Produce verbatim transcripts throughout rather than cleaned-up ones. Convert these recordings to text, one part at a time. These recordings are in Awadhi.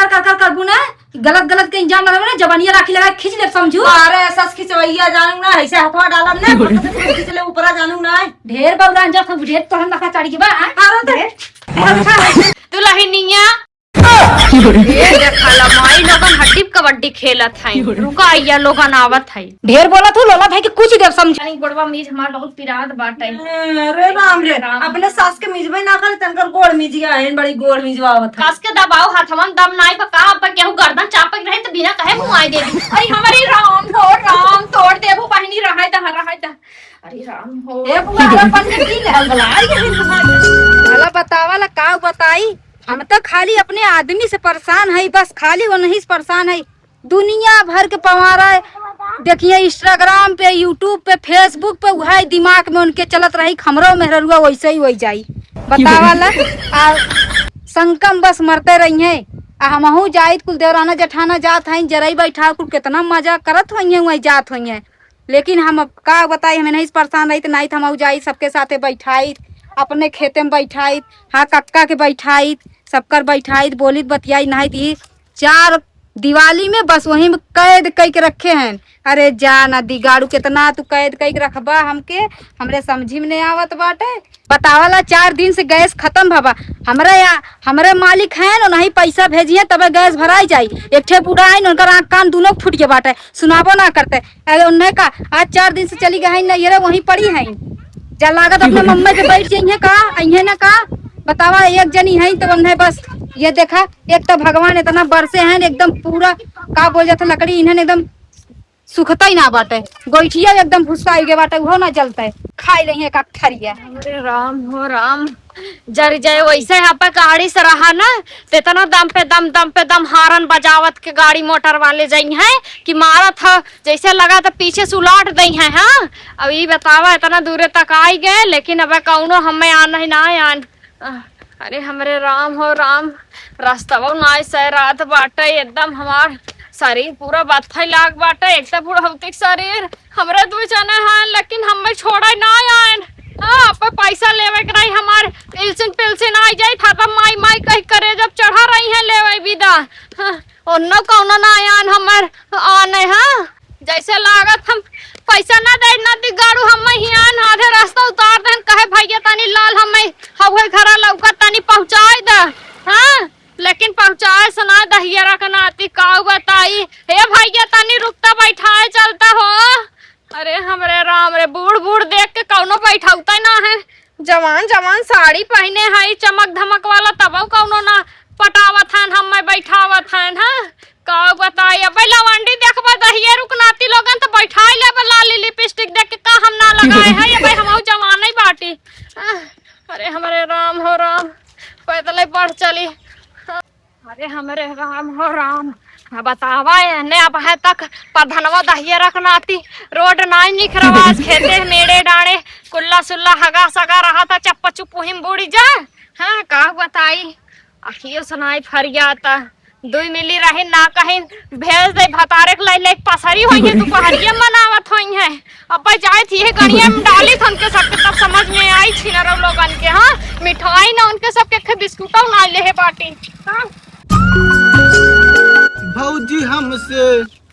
कर कर करबू ना, गलत गलत के इंजाम लगावे ना, जबानिया राखी लगा के खींच लेब समझू। अरे सस खिचवैया जानू ना, ऐसे हथवा डालब ना, खींच ले ऊपरा जानू ना। ढेर बौरा अंजर सब ढेर तोहन नखा चढ़ के बा, आ? अरे तो ढेर। दुलहिनिया। ए देखा ला, माई लोगन हड्डी कबड्डी खेलत है। रुका, अइया लोगन आवत है। ढेर बोलत हूँ, लोला भाई के कुछ देर समझ। यानी गोड़वा मीज हमार बहुत पिरात बाटे। अरे राम रे, राम। अपने सास के मिजबे ना करे, तनकर गोड़ मिजिया है, बड़ी गोड़ मिजवावत है। कस के दबाओ हथवन, दम नाई बा का, अब केहू गर्दन चापक रहे तो बिना कहे मुआई दे दी। अरे हमारी राम हो राम, तोड़ देबू बहिनी, रहाय दह, रहाय दह। अरे राम हो। ए बुआ, अपन के पी ले। भला बतावा ला, का बताई? हम तो खाली अपने आदमी से परेशान है, बस खाली वो नहीं से परेशान है। दुनिया भर के पवारा है। देखिए, Instagram पे, YouTube पे, Facebook पे, उहे दिमाग में उनके चलत रही कि हमरो मेहररुआ वैसे ही होइ जाई। बतावा ला, आ संकम बस मरते रही हैं। आ हमहू जाइत, कुल देवराना जेठाना जात हैं, जरई बैठा कुल कितना मजा करत होइहैं, वहीं जात होइहैं। लेकिन हम अब का बताई, हमें नहीं परेशान रही तो नहीं तो हम जाई, सबके साथे बैठाई, अपने खेते में बैठाई, हाँ कक्का के बैठाई, सबकर बैठाई, बोलित बतियाई, नहीं तो ई चार दिवाली में बस वहीं में कैद कई के रखे हैं। अरे जा ना दिगाड़ू, कितना तू कैद कई के रखबा हमके, हमरे समझी में नहीं आवत बाटे। बतावला, चार दिन से गैस खत्म भवा। हमरा या, हमरे मालिक हैं, उन्हीं पैसा भेजिए, तबे गैस भराई जाई। एक ठे बूढ़ा हैं, उनकर आँख कान दुनो फूट गए बाटे, सुनाबो ना करते। अरे उन्हें का, आज चार दिन से चली गई हैं, नैहरे वहीं पड़ी हैं। जा लागत अपने मम्मी पे बैठ जाइए का, अइहे ना का। बतावा, एक जनी हैं तो उन्हें बस, ये देखा, एक तो भगवान इतना बरसे हैं, एकदम पूरा, का बोल जाता, लकड़ी इन्हें एकदम सुखता ही ना बाटे, गोइठिया एकदम भुस्साई गे बाटे, उहो ना जलते, खाई लेही एक अक थरिया। अरे राम हो राम, जर जाए वैसे। यहाँ पे गाड़ी से रहा ना, तो इतना दम पे दम, दम पे दम हारन बजावत के गाड़ी मोटर वाले जाई हैं कि मारत ह, जैसे लगा तो पीछे से उलाट दई हैं। हाँ, अब ई बतावा, इतना दूरे तक आई गए, लेकिन अब कौनो हमें आ नहीं ना आन। आह, अरे हमरे राम हो राम, रस्तवा नाय सह रात बाटे, एकदम हमार शरीर पूरा बत्थई लाग बाटे, एक तो बुढ़ौती के शरीर, हमरे दुई जने हैं, लेकिन हमें छोड़े ना आएन। हाँ, अब पैसा लेवे के रही, हमार इल्सिन पिल्सिन आई जाई था, तब माई माई कह करे जब चढ़ा रही है लेवे विदा। हाँ, ओन्नो कौनो ना आएन हमर आने, हाँ। जैसे लागत हम पैसा ना दे, ना दिगाड़ू, हम हियान आधे रास्ता उतार देन, कहे, "भैया तनी लाल, हम हवे घरा लौका तनी पहुँचाए द।" हाँ, लेकिन पहुँचाए सुना दहियरा के नाती काऊ बताई, "हे भैया तनी रुकता, बैठाए चलता हो।" अरे हमरे राम रे, बूढ़ बूढ़ देख के कौनो बैठौते ना है। जवान जवान साड़ी पहिने हई, चमक धमक वाला, तबौ कौनो ना पटावत हन, हम्मे बैठावत हन, हाँ? का बताई, अबे लवंडी देखबा दहिए रुकनाती लोगन त बैठाई लेबे लाली लिपस्टिक देख के, का हम ना लगाए है, अबे हमहू जवानई बाटी। आह, अरे हमरे राम हो राम, पैदल ही बढ़ चली। अरे हमरे राम हो राम, अब बतावा एने अब है तक प्रधनवा दहिए रखनाती, रोड नाई निखरवास, खेते मेड़े डाड़े, कुल्ला सुल्ला हगा सगा रहा था, चप्पा चुप वहीं बुड़ी जा। हाँ, का बताई, अखियो सुनाई फरियाता, दुई मिली रही ना कहीं, भेज दे भतारे के लै ले पसरी होइहैं, दुपहरिया मनावत होइहैं। अब्बे जाए थी, ये गड़िया में डाली थन के सबके, तब समझ में आई छिनरौ लोगन के, हाँ, मिठाई ना उनके सबके खे बिस्कुटौ ना लेहे बाटी। हाँ। भौजी हमसे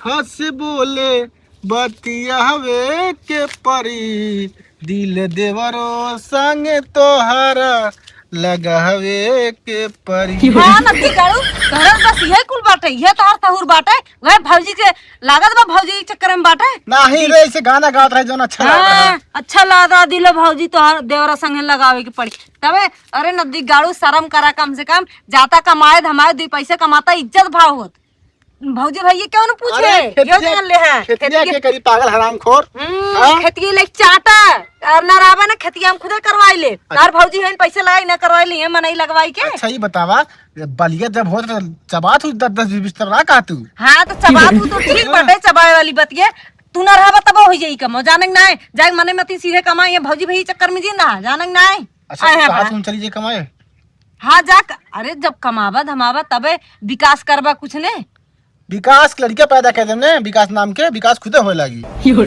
हंस बोले, बतियावे के परी, दिल देवरो संग तोहरा लगावे के परी। हाँ, नदी गाड़ू, तोहरा बस यही कुल बाटे, यह तोहर सहूर बाटे, वह भौजी के लागत बा, भौजी के चक्कर में बाटे। नाही रे, ऐसे गाना गावत रहे, जौन अच्छा लागत रहे। हाँ, अच्छा लागत रहा, दिलो भौजी तोहर देवरा संगे लगावे के पड़ी। तबे, अरे नदी गाड़ू, शर्म करा कम से कम, जाता कमाए धमाए, दुई पैसे कमाता, इज्जत भाव होत। भौजी भैया क्यों न पूछे? अरे, खेतिया, क्यों जान ले है? खेतिया खेतिया के करी पागल हरामखोर। हम्म, हाँ? खेतिया ले चाटा, और ना रावा ना खेतिया हम खुदे करवाई ले। अच्छा। तार भौजी है पैसे लगाई ना करवाई ले, ये मनई लगवाई के। अच्छा, ये बतावा, ये बलिया जब होत तो चबात हुई दस दस बीस बीस तब ना कहा तू? हाँ, तो चबात हुई तो ठीक बाटे, चबाए वाली बतिया। तू ना रहबा तब हो जाई कम, जाने ना है। जाए मने मती सीधे कमाई है, भौजी भैया चक्कर में जी ना, जाने ना है। अच्छा, आए तो है कहा बा। तुम चली जे कमाए? हाँ, जा क-, अरे, जब कमाबा धमाबा तबे विकास करबा कुछ ने। विकास के लड़िका पैदा कर देने, विकास नाम के, विकास खुदे होए लागी।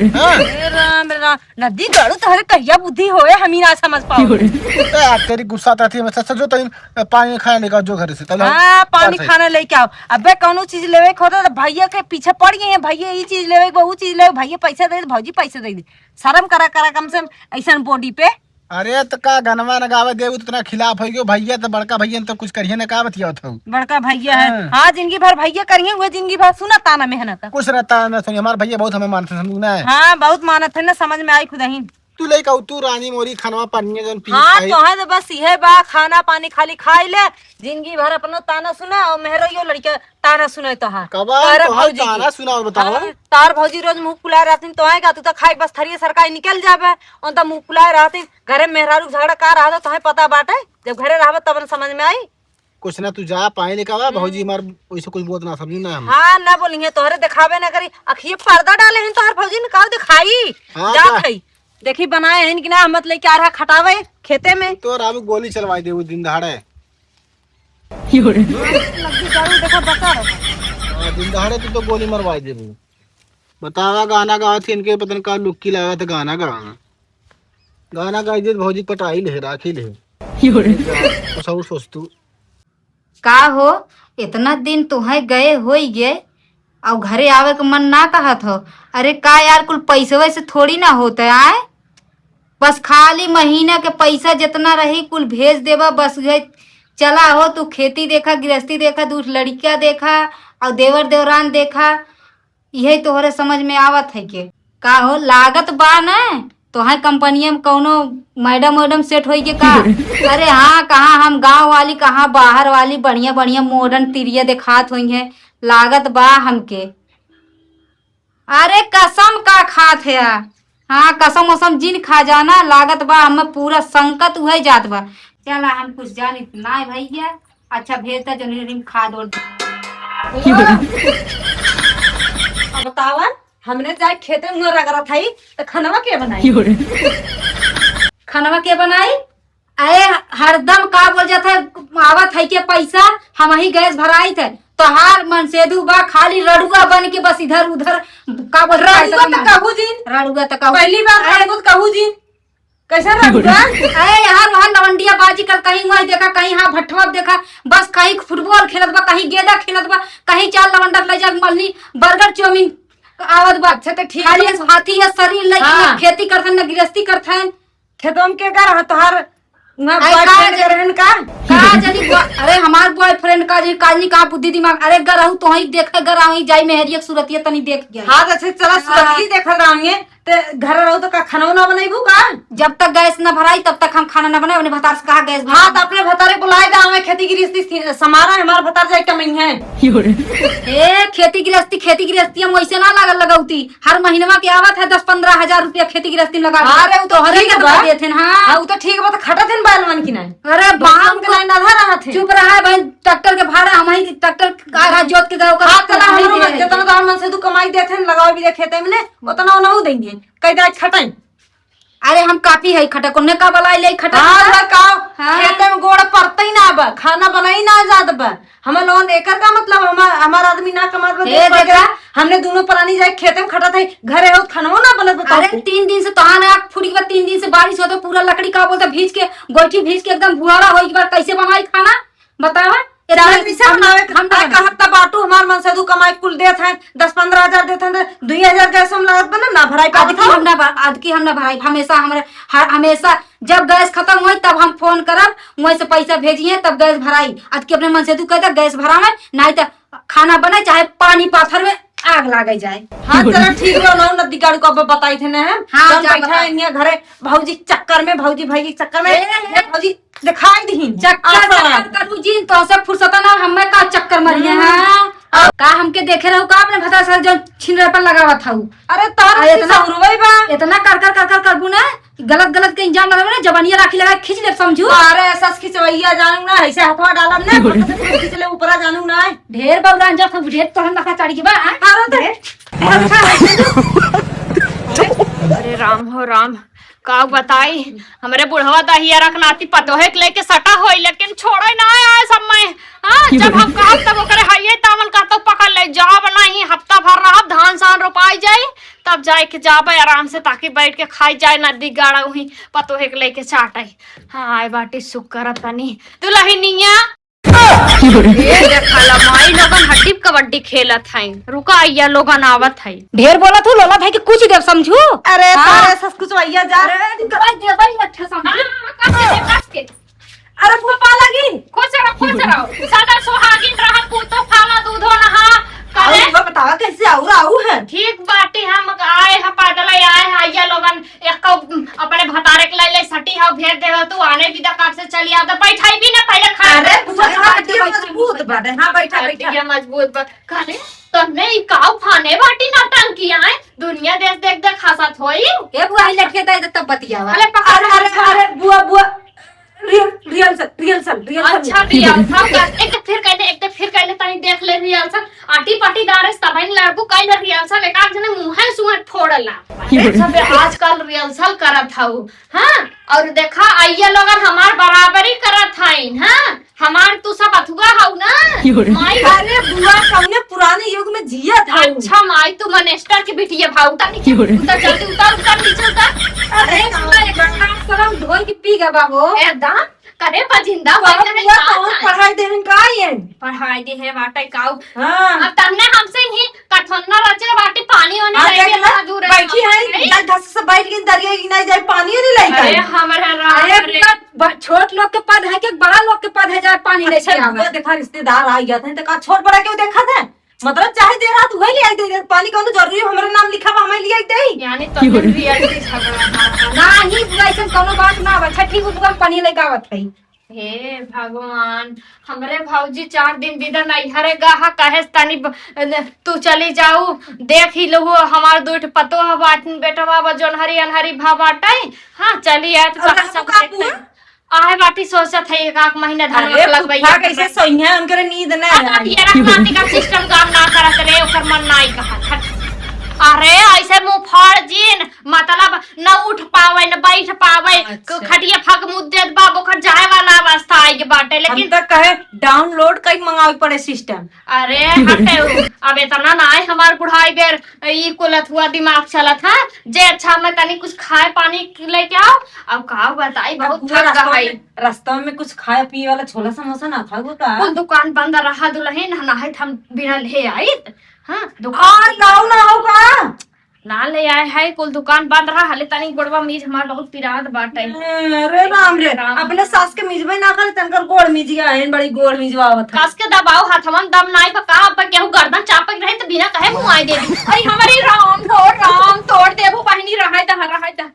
हाँ? ए राम, राम, नदी गाड़ू तोहरे कहिया बुद्धि होए, हम ही ना समझ पाओ। ए, आज तेरी गुस्सा आती है, मैं सच, सच जो तनी पानी खाना लेकर जो घर से, तब हम हाँ, पानी खाना लेके आओ। अबे कौनो चीज लेवे के होता तो भैया के पीछे पड़ गई है, भैया ई चीज लेवे के बा, ऊ चीज लेवे, भैया पैसा दे दे, भौजी पैसा दे दे। शर्म करा, करा कम से कम ऐसन body पे। अरे त का गनवा न गावे देबू, त इतना खिलाफ होइ गयो भैया, त बड़का भैया न त कुछ करिए न का बतियावत हऊ। बड़का भैया है। हाँ। हाँ, जिंदगी भर भैया करिए, वो जिंदगी भर सुना ताना मेहनत। कुछ ना ताना सुनिए, हमार भैया बहुत हमें मानत है, समझू ना। हाँ, बहुत मानत है ना, समझ में आई खुदहिन। तू लइका तू रानी मोरी खनवा पनिया जौन पी हाँ, खाई। तोहे तो बस इहे बा, खाना पानी खाली खाई ले, जिंदगी भर अपनो ताना सुना और मेहरो यो लड़का ताना सुने तोहार। कबा तोहार भौजी की। ताना सुनाओ बताओ। हाँ, तोहार भौजी रोज मुंह फुलाए रहती, तोहे का, तू तो खाए बस थरिये सरकाई निकल जाबे, उन तो मुंह फुलाए रहती। घरे मेहरारू झगड़ा का रहत, तोहे पता बाटे, जब घरे रहबे तब न समझ में आई। कुछ ना, तू जा पाए लेके आवा, हम्म। भौजी हमार वैसे कुछ बोलत ना समझू ना हम। हाँ, ना बोली है, तोहरे दिखावे ना करी, अखिए पर्दा डाले हैं तोहर भौजी ने, का दिखाई? हाँ, जा जा। खाई। देखी बनाए हैं कि ना, हम लेके आ रहा खटावे खेते में। तो रामू गोली चलवाई देबू दिन दहाड़े। नदी गाड़ू देखा बता रहा। हाँ, दिन दहाड़े तू तो गोली मरवाई देबू। बतावा, गाना गावत थी, इनके पता न का लुक्की लागत है गाना गावे। गाना गाई दे भौजी, पटाई ले, राखी ले। कुछ और सोच तू। का हो, इतना दिन तोहे गए होई गे, और घरे आवे के मन ना कहत हो? अरे का यार, कुल पैसवे से थोड़ी ना होत है, आए? बस खाली महीना के पैसा जितना रही, कुल भेज देबा, बस उहे चला हो, तू खेती देखा, गृहस्थी देखा, दू लड़िका देखा, और देवर देवरान देखा, इहे तोहरे समझ में आवत है के? का हो, लागत बा न तोहार कंपनिया में कौनो मैडम वैडम सेट होई के का? अरे हाँ, कहाँ हम गाँव वाली, कहाँ बाहर वाली, बढ़िया बढ़िया modern तिरिया देखात होई है, लागत बा हमके। अरे कसम का खात है? हाँ, कसम वसम जिन खा जाना, लागत बा हमें पूरा संकत उहे जात बा। चला, हम कुछ जानित ना भैया। अच्छा, भेज दे, जौन रिम खा दो। अब बतावा, हमने जाए खेते में रगड़त हई, त खनवा के बनाई? खनवा के बनाई? अरे, हरदम का बोल जात है, आवत है के पैसा, हम ही गैस भराई थे। तोहार मनसेदू बा खाली रड़ुआ बन के बस इधर उधर, का बोल रड़ुआ त कहू जिन। रड़ुआ त कहू। पहली बार अरे, रड़ुआ त कहू जिन। कैसा रड़ुआ? अरे, यहाँ वहाँ लवंडिया बाजी कर, कहीं वहाँ देखा, कहीं हाँ भट्ठवा देखा, बस कहीं football खेलत बा, कहीं गेंदा खेलत बा, कहीं चार लवंडा ले जा मलनी burger chowmein आवत बा। अच्छा, त ठीक खाली बा। हाथी या शरीर लेके हाँ। ना खेती करथन, ना गृहस्थी करथन। खेतवा में के का रहा तोहार? वहाँ अरे का boyfriend जनी, के रहन का? का जनी बा-, अरे हमार boyfriend का जनी, का जनी कहाँ बुद्धि दिमाग, अरे गरहू तोहई देखे, गरहू जाई मेहरिया के सूरतिया तनी देख गया। हाँ, तो अच्छा चला, हाँ। सूरतिया देखल रहंगे, ते घर रहू तो का खाना ना बनैबू का? जब तक गैस ना भराई तब तक हम खाना ना बनाए, अपने भतार से कहा गैस भरा। हाँ, तो अपने भतारे बुलाए दे, हमें खेती गृहस्थी सी-, समारा है, हमार भतार जाए कमई है। ए, खेती गृहस्थी, खेती गृहस्थी हम वैसे ना लागल लगौती। हर महीनवा के आवत है दस पन्द्रह हजार रुपया खेती गृहस्थी में लगा दे। अरे, उ तो तोहरे ठीक के बा। बता देत हन, हाँ। हाँ, उ तो ठीक बा, तो खटत हन बैलवन की नहीं। अरे, बाप के नहीं, आधा रहत है। चुप रहा भाई, ट्रैक्टर के भाड़ा हम ही, ट्रैक्टर आधा जोत के गए, ओकर हाँ, चला, हम ही हमरो दे। जितना तो हम मनसेदू कमाई देत हन, लगाओ भी दे खेते में ने, उतना उनहु देंगे। कह दे, आज खटाई। अरे, हम काफी है खटक, उन्हें का बलाई ले खटक हाँ, का? बताओ, हाँ। खेते में गोड़ पड़ते ही ना बा, खाना बनाई ना जात बा। हमें लोन एकर का मतलब, हमार, हमार आदमी ना कमात बा, ए, देख पा के देखा। हमने दोनों प्राणी जाए खेते में खटत है, घरे हो खानवो ना बनत, बताओ अरे, तू। तीन दिन से तोहार आँख फूट गई बा, तीन दिन से बारिश होता, पूरा लकड़ी का बोलता भीज के, गोइठी भीज के एकदम भुआरा हो गई बा, कैसे बनाई खाना? बतावा। ए, चल, राहुल, पीछे हम, बनावे के हम ना कहत त बाटू, हमार मनसेदू कमाई कुल देत हैं, दस पन्द्रह हजार देत हैं, त दुई हजार गैस हम लागत बा ना, ना भराई पावत अदकी हूँ। हम ना भर-, अदकी हम ना भराई, हमेशा हमरे, हर, हमेशा जब गैस खतम होई तब हम फोन करब, वहीं से पैसा भेजिए तब गैस भराई। अदकी अपने मनसेदू कह दे गैस भरावे, नाहीं त खाना बने चाहे पानी पाथर में आग लागे जाए। हाँ, चला ठीक बा, ना नदी गाड़ू को अब बताई थे ना हम। हाँ, हम जा बैठा बता। इन्हें घरे भौजी के चक्कर में, भौजी भाई के चक्कर में, ए, ए। ये भौजी दिखाई दीहिन। चक्कर, आसरा। चक्कर करू जिन, तोहसे फुर्सत ना, हमें का चक्कर मारिए, हम्म। हाँ? अब का हमके देखे रहू का अपने भतार साथ जो छिनरा पर लगावत हऊ? अरे, तोहर अरे, इतना सहुरवई बा। इतना कर, कर, कर, कर करबू ना, गलत, गलत के इंजाम लगावे ना, जवानिया राखी लगा के खींच लेब, समझू। अरे, सस खिंचवैया जानू ना, ऐसे हथवा डालब ना, फट से खींच ले ऊपरा जानू ना। ढेर बौरा अंजर सब ढेर तोहन नखा चढ़ के बा, हाँ? अरे, तो ढेर। अरे राम हो राम, का बताई, हमरे बुढ़वा दहिया रखनाती पतोहे के लेके सटा होई, लेकिन छोड़े ना आए सब मैं। हाँ, जब हम कहब तब ओकरे हइये तावन कहतो पकड़ ले। जाब नहीं, हफ्ता भर रहब, धान सान रोपाई जाई, तब जाए के जाबे आराम से, ताकि बैठ के खाई जाए, नदी गाड़ा वहीं पतोहे के लेके चाटे। हाँ, आए बाटी शुक्र तनी दुलहिनिया। ए, देखा ला, माई लोगन हड्डी कबड्डी खेलत हईं। रुका, अइया लोगन आवत हईं। ढेर बोलत हू, लोला भाई के कुछ देब समझू। अरे, हाँ। तारे सस कुछ भैया जा। अरे, देबै अच्छा समझू। हाँ, हाँ, कस के दे, कस के। अरे, फूल पा लगी। खुश रहो, खुश रहो। सदा सुहागिन रहा, पूतो फला दूधो नहा। अरे, करे? बतावा कैसे आऊ, आऊ है? ठीक बाटी, हम आए हैं, पैदल ही आए हैं, अइया लोगन एक अपने भतारे के लाइ ले सटी हौ, भेज देहो तू, आने बिदा काट से चली आओ, तो बैठाई भी ना पहले खा। अरे, बुआ, हाँ, हड्डियाँ मजबूत बा, हाँ, बैठा, बैठा। हड्डियाँ मजबूत बा। काले, तन्ने ई काऊ फाने बाटी नौटंकी आए, दुनिया देश देख देख हंसत होई। ए बुआ, ई लटके दे दे तब बतियावा। अरे, पकड़, अरे, अरे, अरे, बुआ, बुआ, रियल, रियल से, रियल से, रियल से। अच्छा, रियल से। एक तो फिर कहले, एक तो फिर कहले, तनी देख ले रियल से। आटी पाटी डारे से तबहिन लड़बू कइले रिहर्सल, एक आध जने मुँहे सुहे फोड़ला। ये सब आजकल रिहर्सल करत हऊ, हाँ? और देखा, अइया लोगन हमार बराबरी करत हईन, हाँ? हमार तू सब अथुआ हऊ ना? माई, अरे बुआ, कौने पुराने युग में जियत हऊ? अच्छा माई, तू मनेस्टर के बिटिया भाऊ, तनी के उतर, जल्दी उतर, उतर, नीचे उतर। अरे, अरे, बुआ, एक बार शर्म धोई के पी गवा हो। एकदम। करे बजिंदा बाप बैठे हैं, बुआ, का कौन करे? पढ़ाई देहन का ये? पढ़ाई दे है बाटे काऊ। हाँ। अब तन्ने हमसे ही कठन्ना रचे बाटे, पानी वानी हाँ, लेके देख ला, इतना दूर है, बैठी है, नहीं? दस घास से बैठ के दरिया की नहीं जाए, पानी नहीं लेके अरे आई। हमरे राम अरे रे। बुआ, ब-, छोट लोग के पद है कि बड़ा लोग के पद है, जाए पानी लेके अच्छा, आवे। बुआ, देखा रिश्तेदार आ गया था, तो का छोट बड़ा क्यों देखा था? मतलब, चाहे जे रात उहे लियाई दे, पानी कौनो जरूरी हमरे नाम लिखा बा, हमें लियाई दे। यानी तो रियलिटी झगड़ा बा। नाही, बुआ, ऐसन कौनो बात ना बा। अच्छा, ठीक, बुआ, हम पानी लेके आवत हई। हे भगवान, हमरे भौजी चार दिन बिदा नैहरे गहा, कहे से तनी ब-, तू चली जाऊ, देख ही लो, हमार दू ठे पतोह बाटिन, बेटवा बा, जोनहरी अनहरी भा बाटे। हाँ, चली आए तो अब तहां रहबो सब का देखते। बुआ? आहे बाटी सोचत है एक आध महीना धनवा अरे, लगवाइए। फुफा कैसे सोइहे, उनकरे नींद ना अब आई। ये रख नाती का सिस्टम काम ना करत रे, ओकर मन ना आई कहत। हट। अरे, ऐसे मुंह फाड़ जिन, मतलब न उठ पावे, न बैठ पावे, अच्छा। खटिया फाक मुद्दे बाप ओकर जाए वाला अवस्था आई के बाटे, हम लेकिन तो कहे डाउनलोड कई मंगावे पड़े सिस्टम। अरे, हटे हो। अब इतना ना आए हमार बुढ़ाई बेर, ई कुल अथुआ दिमाग चलत है। जे अच्छा, मैं तनी कुछ खाए पानी लेके आओ। अब का बताई, अब बहुत पूरा थक रस्तवा गई। में, रस्तवा में कुछ खाए पिए वाला छोला समोसा ना था वो का? कुल दुकान बंद रहा दुलहिन, ना है हम बिना ले आइत। हाँ, दुकान और लाओ ना हो का? ना ले आए है, कुल दुकान बंद रहा, हले तनी गोड़वा मीज हमार बहुत पिरात बाटे। अरे राम रे, राम। अपने सास के मिजबे ना करे, तनकर गोड़ मिजिया है, बड़ी गोड़ मिजवा आवत है। कस के दबाओ हथवन, दम नाई बा का, अब केहू गर्दन चापक रहे त बिना कहे मुआई दे दी। अरे हमरे राम हो राम, तोड़ देबू बहिनी, रहाई दहा, रहाई दहा।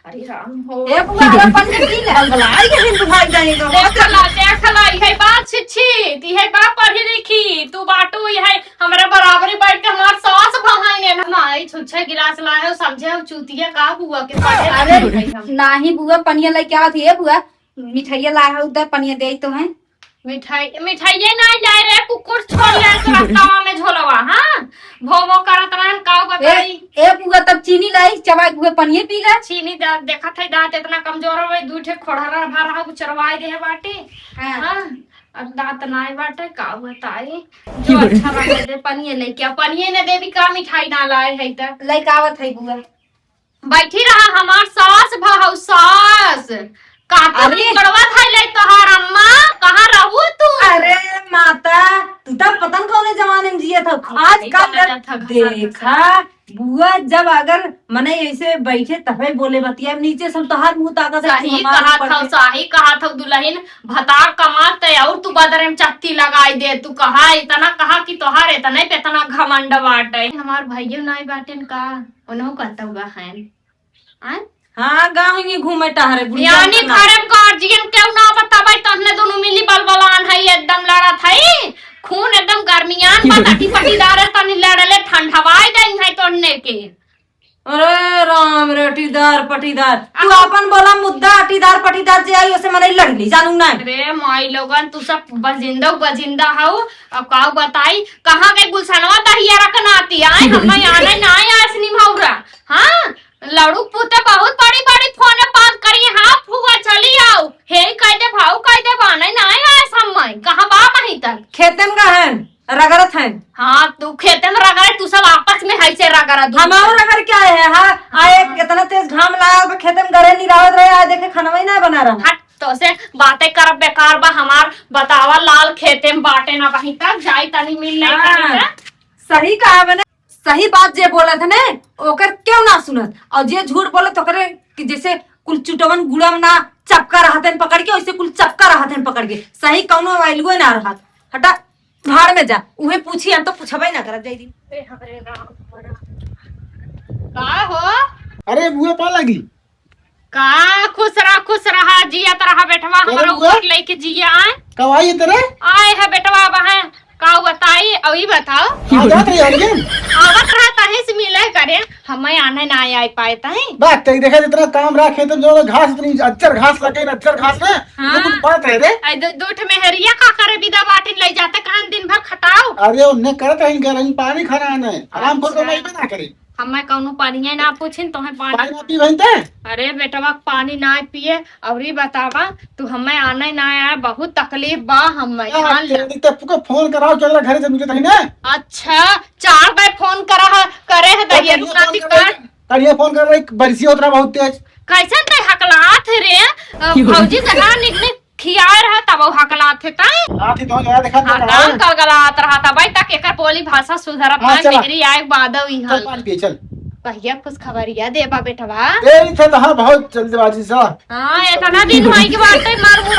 अरे राम हो। ए बुआ, अपन के पी ले। बगलाई के हिंदू भाई जाएगा। देख ला, देख ला, इहे बात छिछी, इहे बात पढ़ी लिखी, तू बाटू इहे हमरा बराबरी बैठ के हमार सास बहाई ने ना। माई छुच्छे गिलास लाए हो, समझे हो चूतिया का बुआ के पढ़े अरे, नहीं हम। नाही बुआ, पनिया लेके आवत है बुआ, मिठाइया लाए हो, उधर पनिया दे तो है। मिठाई, मिठाइये ना लाए रे, कुकुर छोड़ ले तो रस्तावा में झोलवा, हाँ? भो भो करत रहन, काऊ ए, बताई। ए बुआ, तब चीनी लाई, चबाई के बुआ पनिये पी ले। चीनी दा-, देखत है दांत इतना कमजोर हो गए, दू ठे खोड़हरा भा रहा, वो चरवाई दे बाटे। हाँ। हाँ, अब दांत नाई बाटे, काऊ बताई। जो अच्छा लगे दे, पनिये लेके आ, पनिये ने देवी का मिठाई ना लाए है त। लेके आवत है बुआ। बैठी रहा हमार सास भाऊ सास। काका अरे। गड़वा धइले तोहार अम्मा, कहाँ रहू तू? अरे माता, तू तब पता न कौने जमाने में जियत हो। अरे, आजकल कहाँ जब जात ह, घसा, देखा, घसा। बुआ जब अगर मने ऐसे बैठे तबे बोले बतिया, नीचे सब तोहार मुंह ताकत है, तू सही हमार कहा ऊपर था, के। सही कहा था दुलहिन, भतार कमात है और तू बदरे में चत्ती लगाई दे, तू कहा इतना कहा कि तोहार इतने पे इतना घमंड बाटे। हमार भइयो नाई बाटेन का? ओनहु कहतउ बा हैं। आय? हाँ, गाँव ही घूमे टहरे, बुढ़िया यानी के ना। घरे में गार्जियन केहू ना बतावे, तहने दोनों मिली बलबलान है, एकदम लड़त है, खून एकदम गर्मियान बा, तटी पटीदार है, तनी लड़ले ठंडवाई दे है तोहने के। अरे राम रे, अटीदार पटीदार, तू अब अपन बोला मुद्दा, अटीदार पटीदार जे आई, ओसे मनई लड़ ली, जानू ना। अरे माई लोगन, तू सब बजिंदा बजिंदा हऊ, अब का बताई, कहाँ गई गुलशनवा दहिया रखना आती, आए हम आने ना आए, आए सिनी मौरा, हाँ? लड़ू पूते बहुत बड़ी बड़ी फोन बात करी, हाँ फुआ चली आओ, हे कह दे भाऊ कह दे बाने ना आए समय, कहाँ बा वहीं तक? खेते में का है? रगड़त हैं। हाँ, तू खेते में रगड़े, तू सब आपस में है से रगड़ा दू। हम और रगड़ क्या है, हाँ? आ, एक इतना तेज घाम लागल बा, खेते में गड़े निरावत रहे, आज देखे खानवा ही ना बना रहा। हट, तो से बातें करब बेकार बा हमार। बतावा, लाल खेते में बाटे ना बही, तब जाई तनी मिल ले हाँ, तनी से। सही कहा मैंने, सही बात जे बोलत है ने, ओकर क्यों ना सुनत, और जे झूठ बोलत ओकरे कि जैसे कुल चुटवन गुड़म ना चपका रहतन पकड़ के, वैसे कुल चपका रहतन पकड़ के। सही कौनो वैल्यूए ना रहत। हटा, भाड़ में जा, उहे पूछी, हम तो पूछबे ना करब, जाई दी। ए, हरे राम, का हो? अरे बुआ पा लगी। का खुश रहा, खुश रहा, जियत रहा बेटवा, अरे हमरो बुआ। ऊपर लेके जिया आए। कब आई तेरे? आए है बेटवा, अब हैं, का बताई, अउरी बताओ। आ जात रही हरियन। आवत रहा तहीं से मिले करे, हमें आने ना आए पाए तहीं। बात तेरी देखा, इतना काम रहा खेत में, जो घास, इतनी अज्जर घास लगे, अज्जर घास में, हाँ। वो कुछ बात है रे। आई दो, दो ठे मेहरिया का करे, बिदा बाटिन ले जाते, कहन दिन भर खटाओ। अरे उन्हें करत है, गर्मी पानी खाना है, आराम कर अच्छा। नहीं बना करे। हमें कौनो पानिये ना पूछिन, तोहे पानी पानी ना पी बहिन ते? अरे बेटवा, पानी ना पिए, अउरी बतावा, तू हमें आने ना आए, बहुत तकलीफ बा हमें, आ, जान ले। तेरी ते पुको फोन कराओ, चल घरे से मिले तही ना। अच्छा, चार बार फोन करा है, करे है तो दैया कहिए फोन नाती करे, कर। कहिए फोन कर रही, बरसी होत रहा बहुत तेज। कैसन ते हकलात है रे? अ, भौजी से ना निक निक खियाए रहा, तब वो हकलात है ताई। हाथी तो यार देखा तो हाँ, कहाँ काम है? गलगलात रहा था भाई, तक एकर बोली भाषा सुधरत हाँ, ना, चला। मेरी आए बादव ही चल हाल। पानी पिए, चल। भैया कुछ खबरिया देबा बेटवा। तेरी थे तो हाँ, बहुत जल्दबाजी सा। हाँ, इतना दिन होई के बाटे, मर मुर